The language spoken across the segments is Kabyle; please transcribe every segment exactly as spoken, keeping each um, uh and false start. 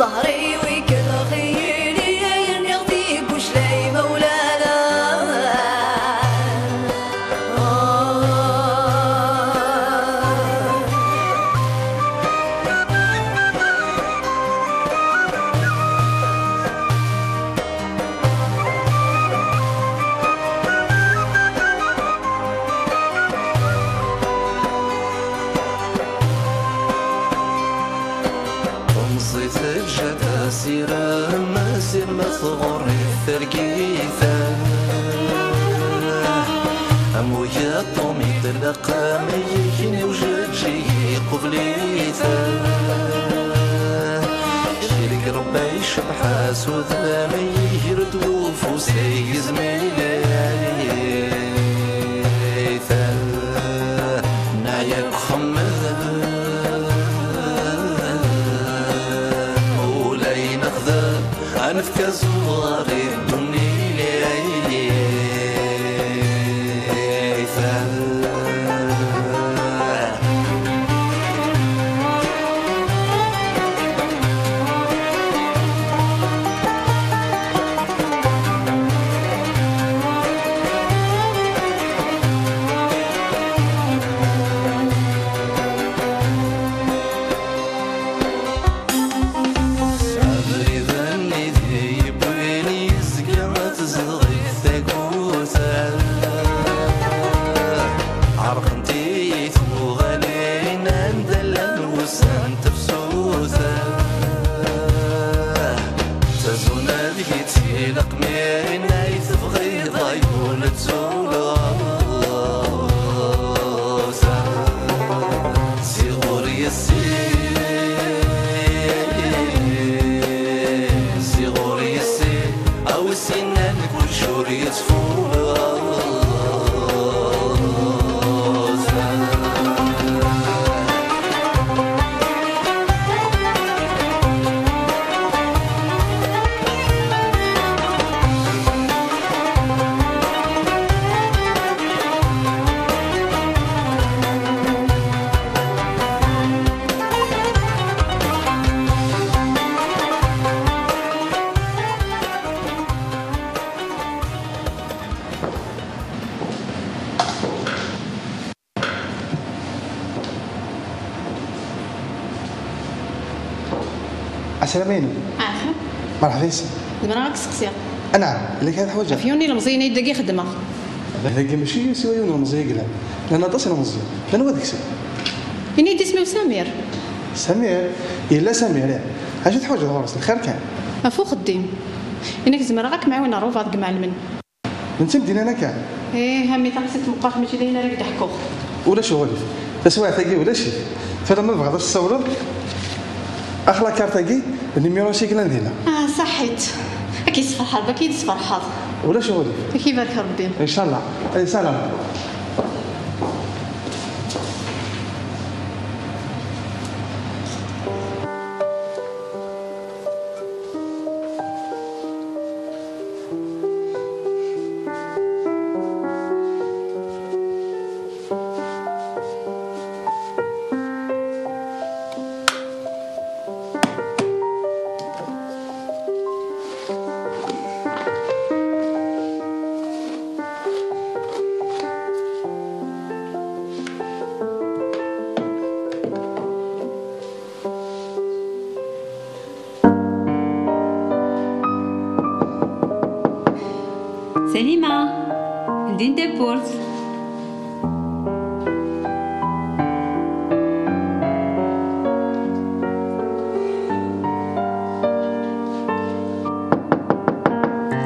Ḍhri-w ikkeḍ xiyili, ay rniɣ tiguclay Mawlana. Temẓi teǧǧa-d asirem, asirem tɣur-i tergit. Am uyaṭum i tlaq am yigen i ujeǧǧig iqubel-it. Crik Rebbi icebḥ-as udem, iger-d ufus igezm-it. Neɛya deg uxemmem, ula i nexdem, ad nefk azuɣer i ddunit. Abrid-nni d yewwin yezga tezdeɣ-it tagut. Ɛerqent-iyi tuɣalin anda llan wussan n tefsut. Tazuna deg-i ttilaq mi ay tebɣiḍ ay ul ttuleɣ. Ziɣ ur yessin, ziɣ ur yessin, a wis yennan kullec ur yettfuruz. Ɛeslama-inu. Ɛafak. Merḥba yes-m. Zemreɣ ad k-sseqsiɣ? Anɛam, yella kra teḥwaǧeḍ? Ɣef yiwen n ilemẓiyen ay dagi xeddmeɣ. Dagi mačči siwa yiwen n ilemẓi i yellan. Llan aṭas n ilemẓiyen. Llan wa deg-sen? Ini-d isem-iw Samir. Samir? Yella Samir, ih. Acu teḥwaǧeḍ ɣur-s? Lxir kan. Ɣef uxeddim. Ini-ak zemreɣ ad kem-ɛiwneɣ ɣer ubeɛḍ n yimɛellmen. D netta i m-d-yennan akka? Ih, a mmi, taqsiṭ meqqert, mačči d ayen ara k-d-ḥkuɣ. Ulac uɣilif. Taswiɛt-agi ulac-it. Tura ma tebɣiḍ ad s-tsawleḍ, ax la carte-agi, d numéro-s i yellan dinna. Ah, saḥit. Ad k-yessefreḥ Rebbi, ad k-yid-sferḥeḍ. Ulac uɣilif. Ad k-ibarek Rebbi. Ncallah. Ay, salam. Salima, ldi-n tawwurt.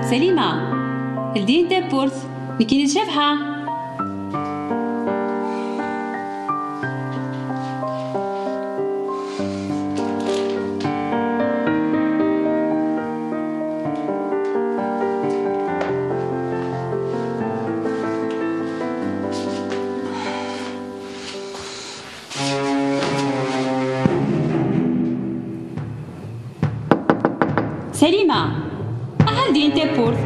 Salima, ldi-n tawwurt. Nekkini d Cabḥa. Salima, aha ldi-n tawwurt.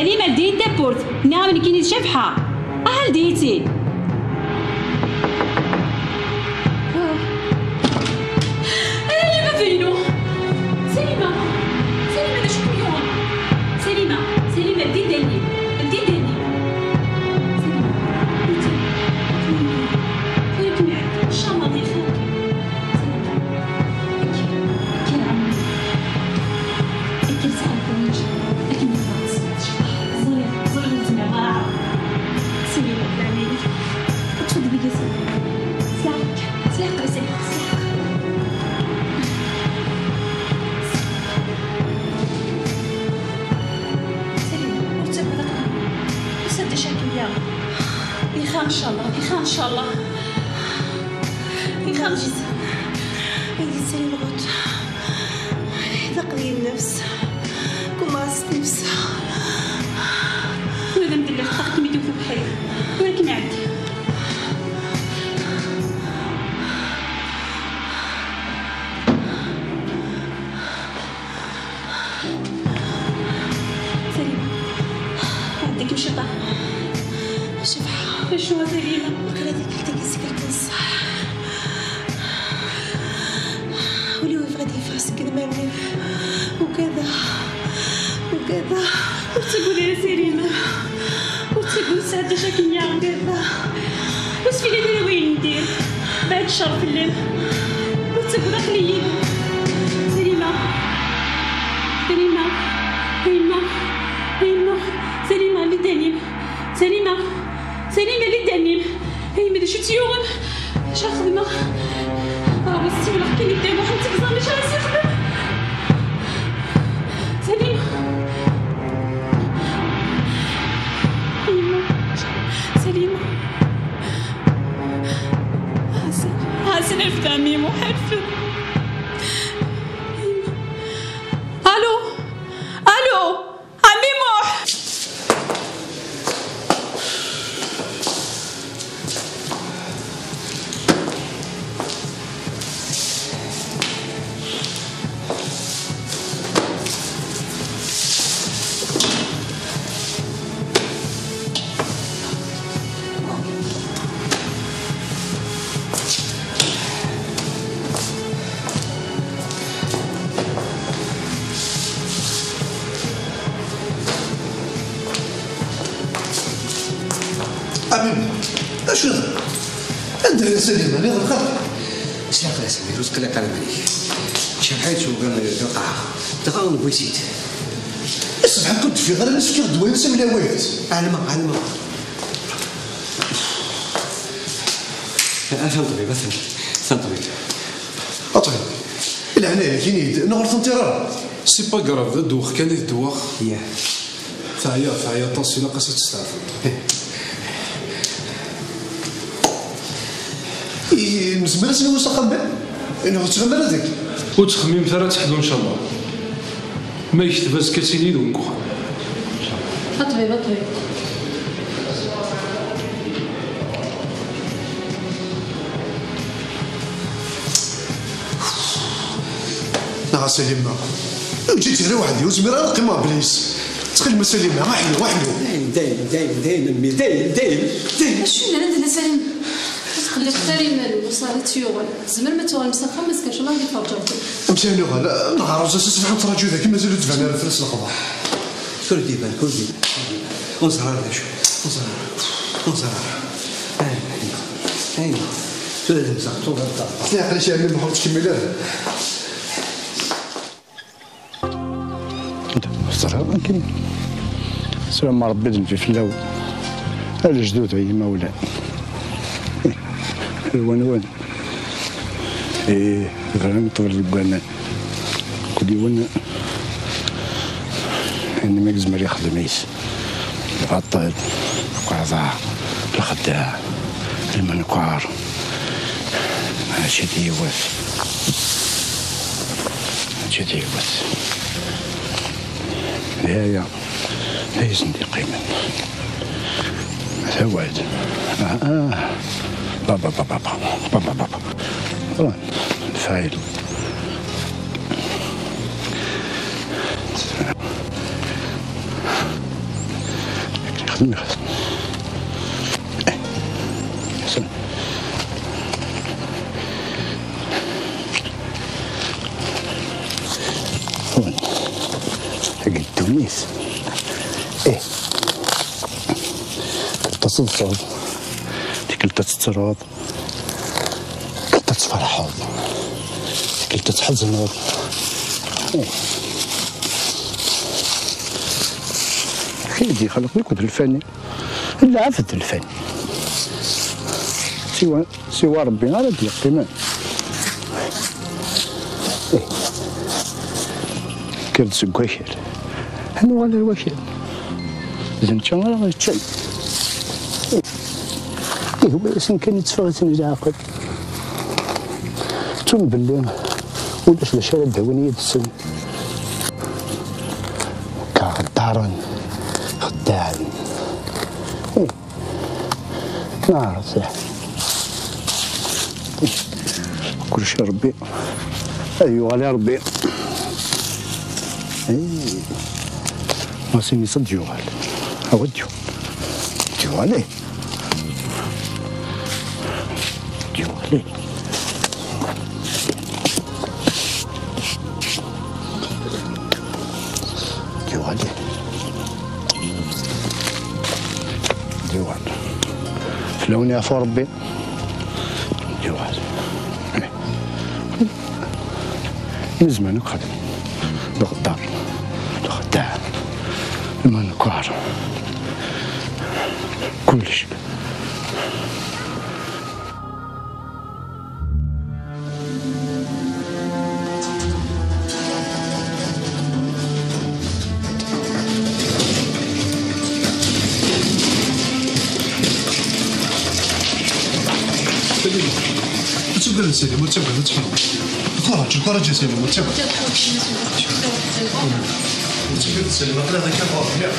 Salima, ldi-yi-d tawwurt. Nniɣ-am nekkini d Cabḥa. Aha, ldi-yi-tt-id. Ay, baba-inu! Salima! Salima, d acu i ken-yuɣen? Salima! Salima, ldi-d allen-im! Ldi-d allen-im! Salima, ldi-d allen-im! Ur kem-iɛedda, ncallah ad ixir. Salima, kker, kker a ɛemmi. Kker sɛu lḥwayeǧ, akken ad tecḍeḥ. Ẓriɣ, ẓriɣ ur tezmireḍ ara. Salima, d leɛnaya-k. Ṭṭef-d deg-i Salima. Sliɣ-ak, sliɣ-ak, Salima, sliɣ-ak. Salima, ur ttagad ara. Usa-d acu akken ya. Ixir ncallah, ixir ncallah. Ixir ncallah. Ay di Salima, d aqdi nnefs. Kumaṣ nnefs. Tura d ameddax, ṭṭaq-kem-id tewwet ubeḥri. Tura ad kem-iɛeddi. Salima, ɛeddi-kem ciṭuḥ. Cabḥa. Acu a Salima? Waqila tikkelt-agi seg lkanṣer. Ul-iw yebɣa ad yeffeɣ seg idmaren-iw. Ugadeɣ. Ugadeɣ. Ur ttagad ara Salima. Ur ttagad, sɛeddi acu akken ya. Ugadeɣ. Ur sfili ara wayen n dir. Bɛed ccer fell-am. Ur ttagad, aql-iyi yid-m. Salima. Salima. A yemma. A yemma. Salima, ldi-d allen-im. Salima. Salima, ldi-d allen-im. A yemma, d acu i tt-yuɣen? Acu ara xedmeɣ? Ṛebbi, ssiwleɣ kan i Dda Muḥend, ur teẓriḍ acu ara s-ixdem. Salima. A yemma. Salima. Ḥasen, Ḥasen, rfed ɛemmi Muḥ, rfed. Allo? Allo? Ɛemmi Muḥ! Amim, acu d? Anda llan Salima? Nniɣ lxaṭer. S leɛqel a Samir, ur tqelliq ara iman-ik. Cabḥa yettwugan deg lqaɛa, dɣa newwi-tt-id. Ṣṣbeḥ ur d-teffiɣ ara, mi s-fkiɣ ddwa-ines am lawayt. Ɛelmeɣ, ɛelmeɣ. Atan ṭṭbib, atan, atan ṭṭbib. A ṭṭbib, leɛnaya-k, ini-d, neɣ ur tentiḍ ara? C'est pas grave, d ddwa kan i d ddwa. Yah. Teɛya, teɛya aṭas, ilaq-as ad testeɛfu. I, nezmer ad s-nawi s axxam-nni? Neɣ ur tettɣimi ara deg? Ur ttxemmimet ara, ad teḥlu, ncallah. Ma yekteb azekka, ad tili deg uxxam. A ṭṭbib, a ṭṭbib. Neɣ a Salima. Eǧǧ-itt ara weḥd-i, ur zmireɣ ara ad qqimeɣ bla-s. Ttxil-m a Salima, aḥlu, aḥlu. Dayem, dayem, dayem, dayem, a mmi, dayem, dayem, dayem. Acu yellan anda a Salima? Ur tqelliqet ara iman-nwen, ṣṣeḥ ad tt-yuɣal. Tzemrem ad tuɣalem s axxam, azekka ncallah ad iferǧ Rebbi. Amek ara nuɣal? Neɣ rrẓ-as, ass n lḥedd nraǧu dagi, mazal ur d-tban ara fell-as leqder. Ur d-iban, ur d-iban. Ur neẓri ara d acu. Ur neẓri ara. Ur neẓri ara. Ay, ay, ay. Tura d amsa, tura d amsa. Aql-i, aql-i, a mmi Muḥ, ur ttkemmil ara. Ẓriɣ akken. Slam Rebbi d nnbi fell-awen. A lejdud, ay imawlan. Lwanwan. Ih, bran ṭṭbel deg waman. Kul yiwen, ayen ma yezmer ixdem-is. Lbaṭel, lqerḍeɛ, lxeddaɛ, lmenkar. Mačči d yiwet. Mačči d yiwet. D aya. D ayen i d-yeqqimen. Tawad. Ah, ah. Baba, baba, baba. Baba, baba. Lfayl. Hon. Heggi ddunit. Eh. Tikkelt ad teḍseḍ. Tikkelt ad tettreḍ. Tikkelt ad tferḥeḍ. Tikkelt ad tḥezneḍ. Eh. Amek i d-yexleq akk d lfani. Lɛebd d lfani. Siwa, siwa Rebbi ara d-yeqqimen. Eh. Kker-d seg wakal. Ad nuɣal ar wakal. D nečča ara yeččen. Eh. Ihwa-yasen kan i tteffeɣ-iten leɛqel. Ttun belli ulac d acu ara d-awin yid-sen. Ka ɣeddaren, xeddaɛen. Eh. Neɛreḍ. Kullec i Rebbi. Ad yuɣal i Rebbi. Eh. Ɣas ini-as ad d-yuɣal. Awa ad d-yuɣal. D-yuɣal, eh. D-yuɣal, eh. D-yuɣal, eh. D-yuɣal. Fell-awen yeɛfu Rebbi. D-yuɣal. Nezmer akk xedmen. Lɣeddar. Lxeddaɛ. Lmankuar. Kullec. Ur ttagad a Salim, ur ttagad, ad tḥemmleḍ. Lkuraǧ, lkuraǧ a Salim, ur ttagad. Ur ttagad a Salim, aql-aɣ akka ɣur mliḥ.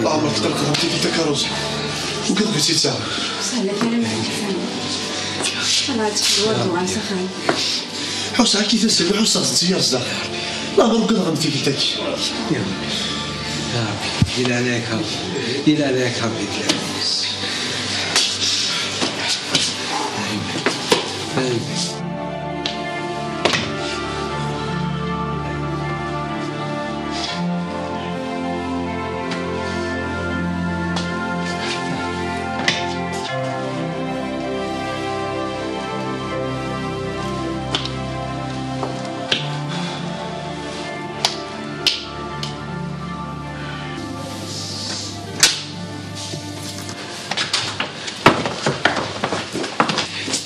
Laɛmeṛ tqelqeḍ am tigi takeṛṛust. Ugadeɣ i tt-yettaɣ. Sahla kan am tfesna. Ḥusseɣ akka i tasa-inu, ḥusseɣ tettiyerz daxel. Laɛmeṛ ugadeɣ am tikkelt-agi. Ya Rebbi, ya Rebbi, di leɛnaya-k a Rebbi, di leɛnaya-k a Rebbi, di leɛnaya-k. Amin. Amin.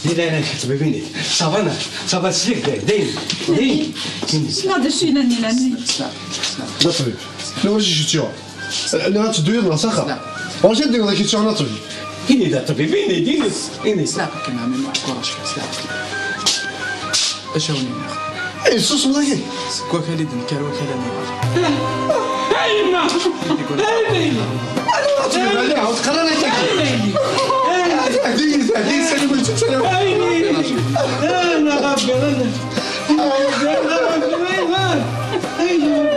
Di leɛnaya-k a ṭṭbib-ini. Ça va, neɣ? Ça va, slik, dayen, dayen, dayen. Là-dessus, il a mis la nuit. D aṭbib. Nniɣ-as icettiɣ. Nniɣ ad teddu yid-neɣ s axxam. Ɣas ad d-iniḍ ak-yettuɣen a ṭṭbib. Ini-d a ṭṭbib, ini-d, ini-d, ini-d. Slap akken a ɛemmi Muḥ, kurac, slap. Acu awen-iniɣ? Ay, tessusmeḍ-agi? Seg wakal i d-nekker wakal ad nuɣal. Ay, yemma! Ay, yemma! Ay, yemma! Ay, yemma! Ay, yemma! Ay, yemma! Ay, yemma! Ay, yemma! Ay, yemma! Ay, yemma! Ay, yemma!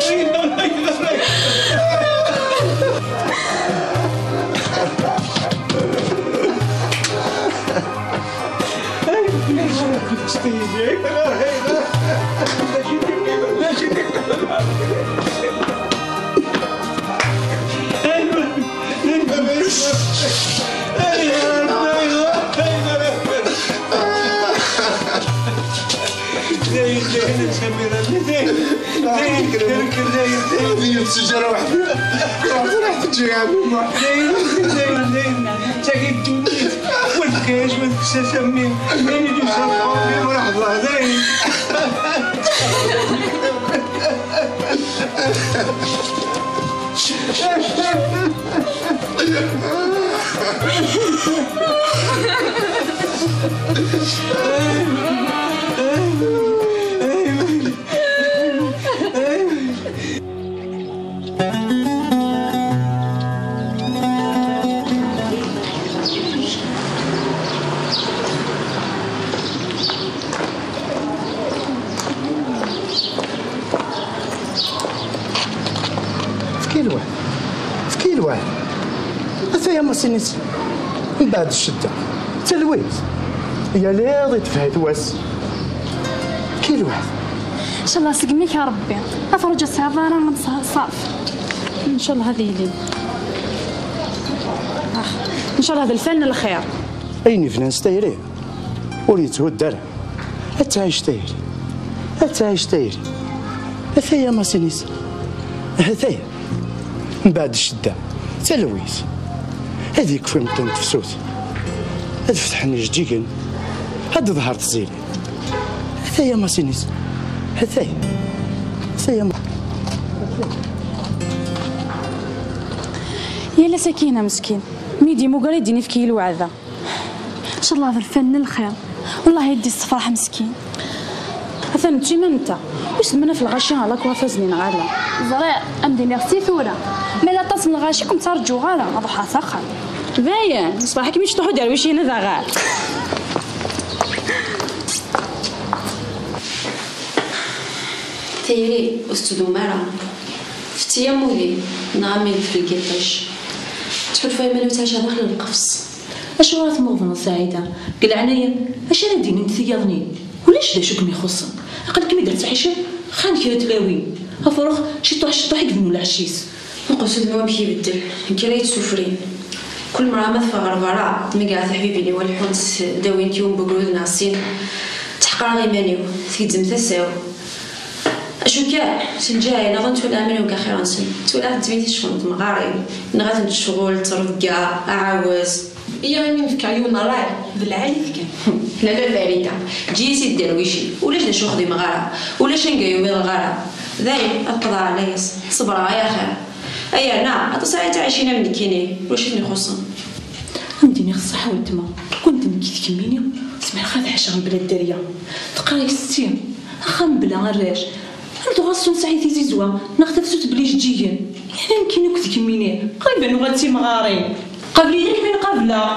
Dayen, dayen, a Samira, dayen, dayen, dayen, dayen. Dayen, dayen, dayen. Tagi ddunit, wa tqis, wa tqis a mmi. Dayen i d-yusa Rebbi, wa ḥeḍreɣ, dayen. Sin-is. Mbeɛd ccedda, d talwit. Yal iḍ itbeɛ-it wass. Kil waḥed. Incallah segmi-k a Rebbi. Afruǧ ad tesɛiḍ ara ad nṣerf. Incallah ad yili. Ax, incallah d lfal n lxir. Ayen yebnan s tayri ur yetthudd ara. Ad tɛic tayri. Ad tɛic tayri. Ataya Masinisa. Ataya. Mbeɛd ccedda, talwit. Ad yekfu imeṭṭi n tefsut. Ad fetḥen ijeǧǧigen. Ad d-teḍher tziri. Ataya Masinisa. Ataya. Ataya. Yal ass akkin a meskin. Mi d-imugar i d-inifki i lweɛda. Incallah d lfal n lxir. Wellah yeddi s tefraḥ meskin. Atan d timam netta. Wissen ma naf lɣaci ala kwafazni neɣ ala. Ẓriɣ, am d-iniɣ si tura. Ma yella aṭas n lɣaci kem ttarǧuɣ ara, ad ruḥeɣ s axxam. Dayen, ṣṣbeḥ akken mi tcuṭuḥ uderwic-inu daɣen. Tayri ur tettdum ara. Tetti am udi neɣ am ilef deg iṭij. Tḥulfa iman-iw tɛica daxel n lqefṣ. Acuɣer ara tmuɣbeḍ a Saɛida? Deg leɛnaya-m, acu ara d-inint tiyaḍnin? Ulac d acu kem-ixuṣṣen. Aql-ikem-id ad tettɛicem, xan kra tlawin. Afrux, ciṭuḥ ciṭuḥ i yebnu lɛecc-is. Aqus udem-iw amek ibeddel, d kra yettufrin. Kul mra ma teffeɣ ɣer berra, tmegger tiḥbibin-iw ad lḥunt, dawint yiwen n ugrud neɣ sin. Tḥeqreɣ iman-iw, tgezzem tasa-w. Acu kan, s lǧahi, nniḍen ttwalaɣ iman-iw deg axir-nsen. Ttwalaɣ-tent ttmiti ccɣel n tmeɣɣarin. Nɣa-tent ccɣel, ttrebga, aɛawez. Iya imi nefka yiwen n ṛṛay, d lɛali-t kan. Lalla Farida, eǧǧ-iyi-tt-id dderwici, ulac d acu ur xdimeɣ ara, ulac anga yumiḍeɣ ara. Dayen, ad qeḍɛeɣ layas, ṣebreɣ ay axir. Ay yerna, aṭas ara yettɛicin am nekkini, ulac i ten-ixuṣṣen. Am d-iniɣ ṣṣeḥ weltma, kwan d nekk i tkemmini, zemreɣ ad ɛiceɣ mebla dderya. Teqqar-ak setti, axxam mebla arrac. Am dɣa ur nesɛi tizizwa, neɣ tafsut bla ijeǧǧigen. Yerna nekkini akked kemmini, qrib ad nuɣal d timɣarin. Qabel-iyi akken qableɣ.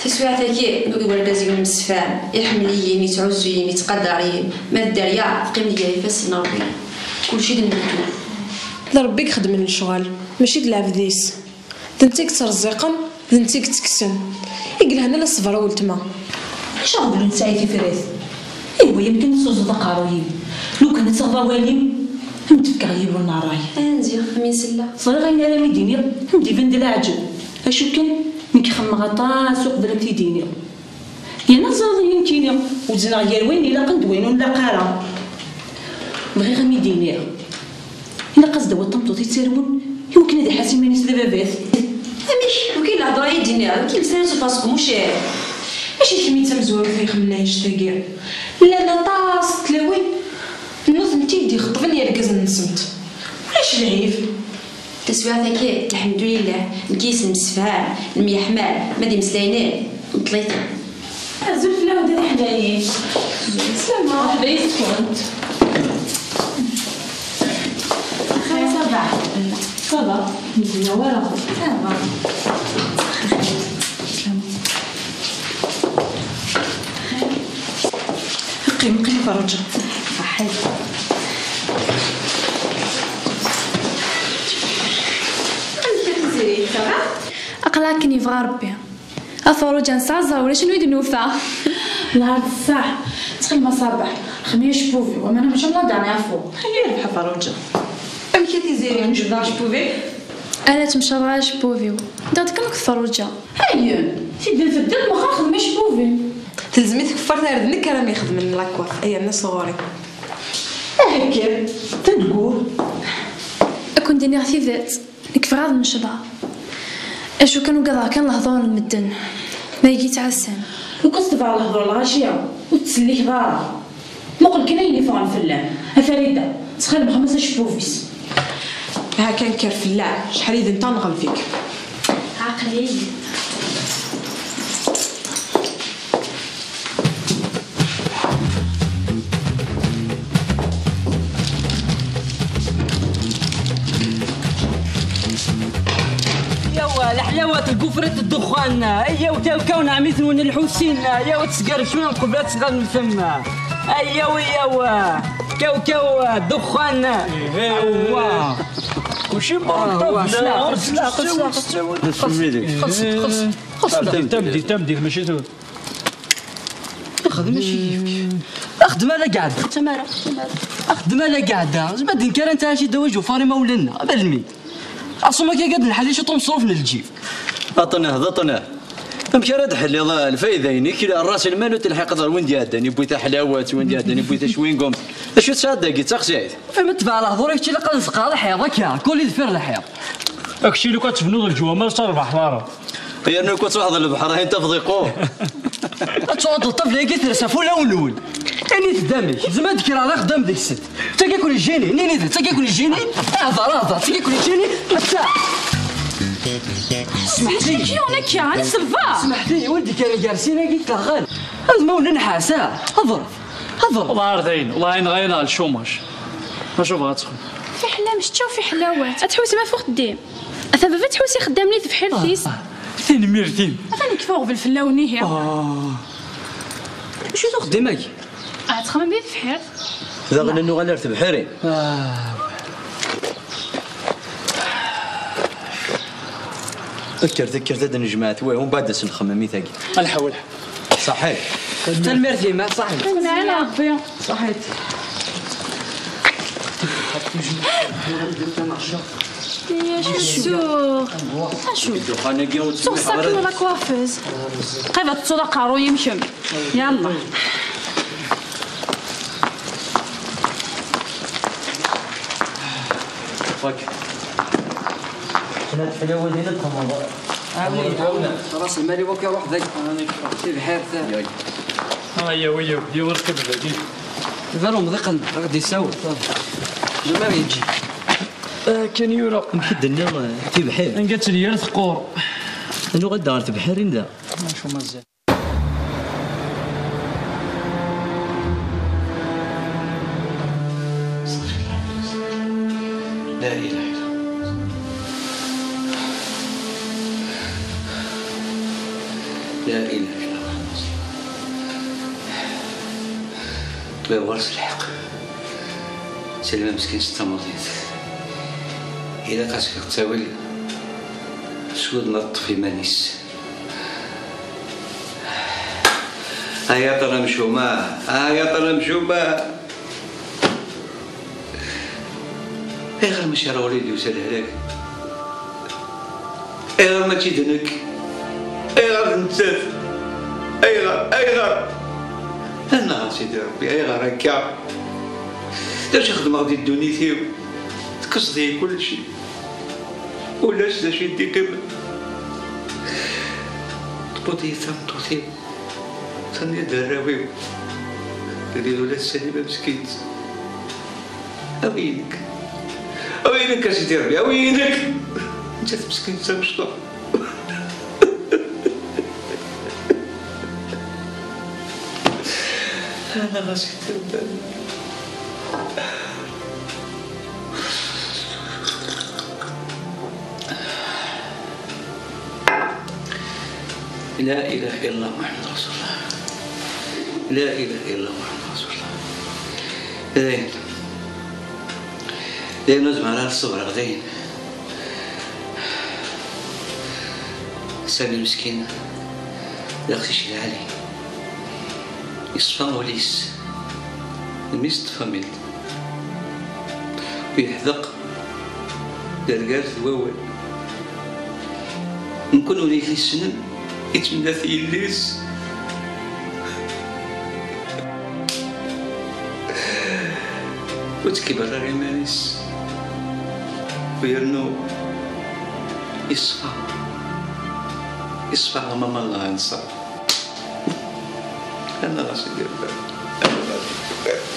Taswiɛt-agi, nugi-d wergaz yemsefham, iḥemmel-iyi, yettɛuzzu-yi, yettqadar-iyi. Ma d dderya, teqqim-d gar ifassen n Ṛebbi. Kulci d nnekwa. D Ṛebbi i ixeddmen lecɣal, mačči d lɛebd-is. D netta i yettreẓẓiqen, d netta i yettekksen. I yelhan ala ṣṣber a weltma. Acu aɣbel ur nesɛi tifrat? Ihwa-yam kan ad tuẓeḍ aqerruy-im. Lukan ad taɣeḍ awal-im, ad m-d-fkeɣ yiwen n ṛṛay. Anziɣ, am insella. Ẓriɣ ayen ara m-id-iniɣ, ad m-d-iban d leɛǧeb. Acu kan, nekk xemmeɣ aṭas uqbel ad m-t-id-iniɣ. Yerna teẓriḍ-iyi nekkini, wezneɣ gar wayen ilaqen d wayen ur nlaq ara. Bɣiɣ ad m-id-iniɣ. Ilaq ad s-d-tawiḍ tameṭṭut yettarwen i wakken ad iḥas iman-is d ababat. Amek? Wakin lehdur ay d-iniɣ, wakin lsan-is ufaṣ deg umucir. Mačči d kemm i d tamezwarut ay ixemmen annect-agi. Llan aṭas n tlawin n nutenti i d-ixeṭben yergazen-nsent. Ulac lɛib. Taswiɛt-agi, lḥemdulillah, nekk yis-s nemsefham, nemyeḥmal, ma d imeslayen-im, neṭṭel-iten. Azul fell-awen a tiḥdayin. Slama. Ḥdayi-tkent. Xir, ça va? Ça va. Mzina wara. Ça va. Slama. Qqim, qqim, Ferruǧa. Saḥit. Amek a Tiziri, ça va? Aql-aɣ akken yebɣa Rebbi. A Ferruǧa nesɛa ẓẓher ulac anwa i d-nufa. Nehar d ṣṣeḥ. Ttxil-m a Ṣabeḥ, xdem-iyi acebbub-iw, aman am cemla dernière fois. Aya yerbeḥ a Ferruǧa. Amek a Tiziri, njebbed-aɣ acebbub-ik? Ala, ttemcaraɣ acebbub-iw. Ddiɣ-d kan akked Ferruǧa. Ayen, tidden teddiḍ, meqqar xdem acebbub-im. Telzem i tkeffart ar d nekk ara m-ixedmen la coiffe, ay yerna sɣur-i. Ahegger, tedgur. Ad ken-d-iniɣ tidet, nekk bɣiɣ ad mecḍeɣ. Acu kan ugadeɣ kan lehdur n medden, d ayagi ttɛassan. Lukan tebɛeḍ lehdur lɣaci, ur tettsellikeḍ ara. Muqel kan ayen yeffɣen fell-am. A Farida, ttxil-m xdem-as acebbub-is. Ha kan kker fell-am, acḥal i d netta neɣleb-ik. Aql-iyi. Yaw, leḥlawat n Gufrit Ddexxan, yaw, tawkaw n ɛemmi-twen Lḥusin, yaw, ad tesgerrcem qbel ad tɣelfem. Ayaw, ayaw, kawkaw ddexxan. Ihi. Awwa. Kulci meṛṛa. Xelṣet, xelṣet, xelṣet. Tamdint, tamdint, tamdint, mačči tura. Xdem acu yefk. Xdem ala gɛedda. Tamara. Xdem ala gɛedda. Zma d nekk ara nttɛaci ddaw ajufar imawlan-nneɣ. Ad almi. Aṣum akka gad nḥali ciṭ umṣruf n lǧib. Aṭneh, d aṭneh. Amek ara d-tḥelliḍ lfayda-inek, rras lmal ur telḥiqeḍ ɣer win d-iɛeddan, yewwi taḥlawat, win d-iɛeddan, yewwi tacwingumt. D acu tesɛiḍ dagi, d taxsayt? Ɣef ma tebɛeḍ lehdur-ik, ttili qqen zqaḍ ḥiḍ akka, kul i deffir lḥiḍ. Akcil akk ad tebnuḍ leǧwamar s rrbeḥ ḍara. Yernu akk ad truḥeḍ lebḥer, ayen tafeḍ iqur. Ad truḥeḍ ṭṭabla-agi tersa f ulawen-nwen. Init-d amek, zma d-kkreɣ d axeddam deg-sent. D tagi-ken ijini, nini-d, d tagi-ken ijini. Ahḍer, ahḍer, d tagi-ken ijini. Atta. Smeḥti. Kiyun akka, ani selva. Smeḥti, win d-ikkren gar sin-agi tleɣɣal. Ad mawlen ḥasa. Hḍer, hḍer. Wallah ar dayen, wallah yenɣa-yaneɣ lcumaj. Acu bɣa ad txedmeḍ? Fiḥel amecčaw, fiḥel awal. Ad tḥusem ɣef uxeddim. Ata baba tḥus ixeddamen i tebḥirt-is. Ah, ah. Tanemmirt-im. Atan yekfa uɣbel fell-awen ihi. Ah. Acu d uxeddim-agi? Ah, ttxemmim di tebḥirt. Daɣen ad nuɣal ar tebḥirin. Ah. Kkert, kkert ad d-nejmeɛ twal, umbeɛd ad s-nxemmem i tagi. Lḥaw, lḥaw. Ṣaḥit. Tanemmirt yemma, ṣaḥit. Tanemmirt Rebbi. Ṣaḥit. Acu tsuɣ? Acu? Tsuɣ sakin la coiffeuse. Qrib ad tettuḍ aqerruy-im kemm. Yalla. Fak. Kna tḥelawin din ad txedmeḍ. Ɛawen, ɛawen. Ras lmal-iw akk iruḥ deg tibḥirt. Ay, ay, ay, ay, ay, ay, ay. Bar umḍiq ad d-isawel. Zmer yeǧǧi. Akken yura. Amek i d-tenniḍ, eh, tibḥirt? Anga tt-lyir teqqur. Nuɣ-d ɣer tebḥirin da. Acu mazal? لا إله إلا الله. لا إله إلا الله. Ma ɣur-s lḥeqq, Salma meskin s tamuḍint. Ilaq ad s-fkeɣ ttawil, s wudem ad teṭṭef iman-is. Ay aṭṭan amcuma, ay aṭṭan amcuma. Ayɣer mačči ar ɣur-i d-yusa lehlak? Ayɣer mačči d nekk? Ayɣer d nettat? Ayɣer? Ayɣer? Annaɣ a Sidi Ṛebbi, ayɣer akka? D acu xedmeɣ di ddunit-iw? Tekkseḍ-iyi kullec. Ulac d acu i d-iqqimen. Tewweḍ-iyi tameṭṭut-iw. Tenniḍ arraw-iw, di ula d Salima meskint. Awi-yi nekk. Awi-yi nekk, a Sidi Ṛebbi, awi-yi nekk. Nettat meskint d tamecṭuḥt. Anaɣ a Sidi Ṛebbi. لا إله إلا الله محمد رسول الله. لا إله إلا الله محمد رسول الله. Dayen. Dayen ur zmireɣ ara ad ṣebreɣ dayen. Sami meskin d aqcic lɛali. Yeṣfa wul-is. Mmi-s ṭṭef-am-id. U yeḥdeq d argaz d wawal. Mkun ur t-yessnen, yettmenna-t yelli-s. Ur ttkibar ara iman-is. U yernu yeṣfa. Yeṣfa am aman Allah anṣar. Anaɣ a Sidi Ṛebbi. Anaɣ a Sidi Ṛebbi.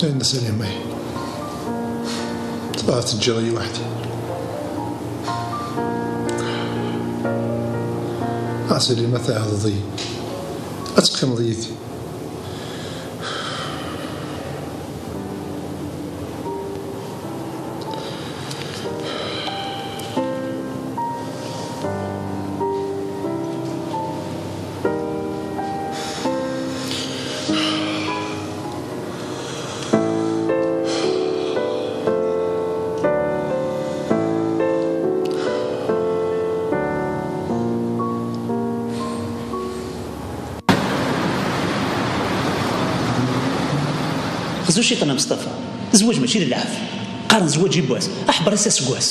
Nna Salima, tebɣa teǧǧiḍ-iyi weḥd-i? A Salima, tɛiḍeḍ-iyi. Ad teqqimeḍ yid-i? Xzu ciṭan a Meṣṭafa. Zzwaǧ mačči d lɛeb. Qqaren zzwaǧ yiwwas, aḥebber-is aseggas.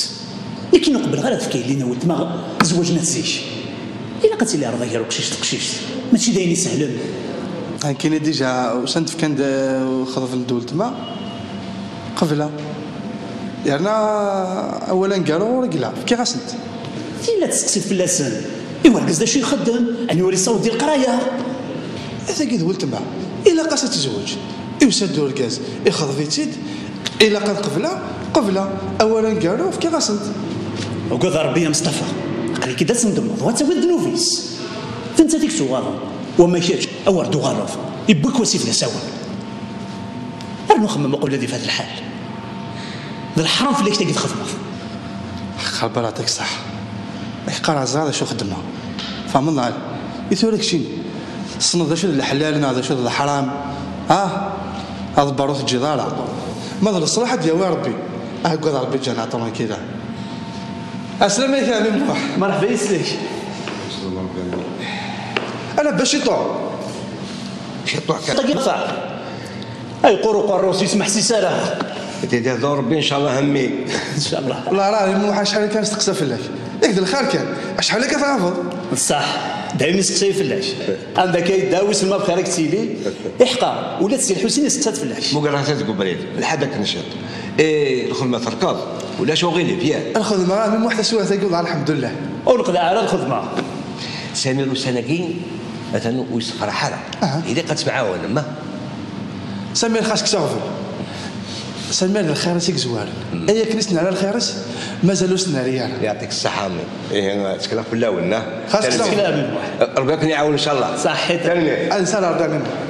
Nekkin ur qebbleɣ ara tefka yelli-n a weltma zzwaǧ n at zik. Ilaq ad tili rrḍa gar uqcic d teqcict, mačči d ayen isehlen. Nekkini dija usan-d fkan-d, eh, xḍeb n d weltma. Qebla. Yerna awal aneggaru ur regla. Fkiɣ-asen-t. Tin la testeqsiḍ fell-asen. I wergaz d acu ixeddem? Ani ur isaweḍ di leqraya? Tagi d weltma. Ilaq-as ad tezweǧ. Iwsa-d urgaz, ixḍeb-itt-id. Ilaq ad qebla. Qebla. Awal aneggaru, fkiɣ-asen-t. Ugad Rebbi a Meṣṭafa. Aql-ik-id ad tendemmeḍ, wa ad tawiḍ ddnub-is. D nettat i yettuɣaḍen. Wama kečč, awer d-uɣaleḍ. Iwwi-k wasif d asawen. Rnu xemmem uqbel ad ifat lḥal. D leḥram fell-ak tagi txedmeḍ. Xerber, ɛṭik ṣṣeḥ. Ak qqareɣ ẓriɣ d acu xeddmeɣ. Tfehmeḍ neɣ? I tura keččini, tessneḍ d acu d leḥlal neɣ d acu d leḥram? Ah, aḍebber ur teǧǧiḍ ara. Ma d leṣlaḥ ad d-yawi Rebbi. Ah, agad Rebbi, ǧǧan-aɣ tranquille. Aslama-k a ɛemmi Muḥ. Merḥba yes-k. Ala bac iṭuɛ. Ciṭuḥ kan. Tagi ṭaɛ. Ay qur uqerru-s yesmeḥsis ara. Tidi d Rebbi, ncallah, a mmi. Ncallah. Wallah rah a ɛemmi Muḥ, acḥal kan steqsa fell-ak. Yak d lxir kan. Acḥal akka tɣabeḍ? Ṣṣeḥ. Daymi steqsayi fell-ak. Anda akka yedda, wissen ma bxir ad k-tili. Iḥqa, ula d Si Lḥusin isteqsa-d fell-ak. Mugar ata deg ubrid, lḥad akken ciṭ. Eh, lxedma terkeḍ, ulac uɣilif, yak? Lxedma, a ɛemmi Muḥ, taswiɛt-agi, wallah, lḥemdullah. Ur neqḍeɛ ara lxedma. Samir ussan-agi, atan ur yessefraḥ ara. Aha. Ilaq ad temɛawanem, ah? Samir xas kkes aɣbel. Samir d lxir-is i yezwaren. Ay akken i s-nerra lxir-is, mazal ur s-nerri ara. Yeɛṭik ṣṣeḥḥa, a mmi. Ihi, ttekleɣ fell-awen, ah? Xas kkes aɣbel. Rebbi ad ken-iɛawen, ncallah. Ṣaḥḥit. Tanemmirt. Ad nsal Rebbi, a ɛemmi Muḥ.